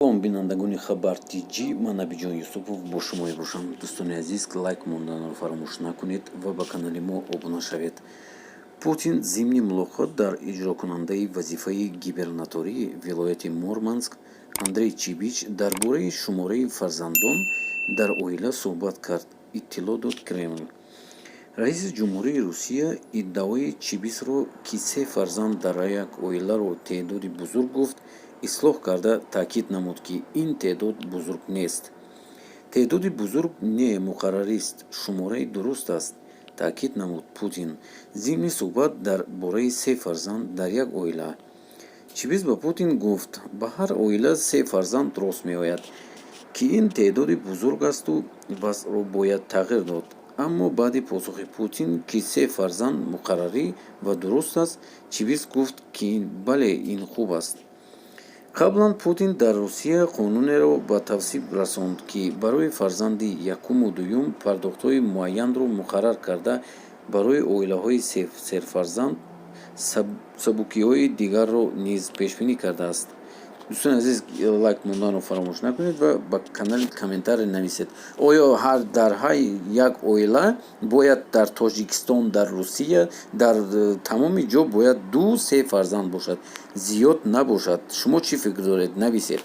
Салом, бинандагони Хабар Тҷ, ман Набиҷон Юсупов бо шумо мебошам. Дӯстони азиз, лайк монданро фаромӯш накунед ва ба канали мо обуна шавед. Путин зимни мулоқот дар иҷрокунандаи вазифаи губернатории вилояти Мурманск Андрей Чибич дар бораи шумораи фарзандон дар оила суҳбат кард, иттилоъ дод Кремл. Раиси ҷумҳурии Русия иддаои Чибисро, ки се фарзанд дар як оиларо теъдоди бузург гуфт, ислоҳ карда, таъкид намуд, ки ин теъдод бузург нест. Теъдоди бузург не, муқаррарист, шумораи дуруст аст, таъкид намуд Путин зимни суҳбат дар бораи се фарзанд дар як оила. Чибис ба Путин гуфт, ба ҳар оила се фарзанд рост меояд, ки ин теъдоди бузург асту вазъро бояд тағйир дод. Аммо баъди посухи Путин, ки се фарзанд муқаррарӣ ва дуруст аст, Чибис гуфт, ки бале, ин хуб аст. Қаблан Путин дар Русия қонунеро ба тасвиб расонд, ки барои фарзанди якуму дуюм пардохтҳои муайянро муқаррар карда, барои оилаҳои серфарзанд сабукиҳои дигарро низ пешбинӣ кардааст. Дӯстони азиз, лайк монданро фаромӯш накунед ва ба канали комментарий нависед, оё ҳар дар ҳар як оила бояд дар Тоҷикистон, дар Русия, дар тамоми ҷо бояд ду се фарзанд бошад, зиёд набошад? Шумо чӣ фикр доред, нависед.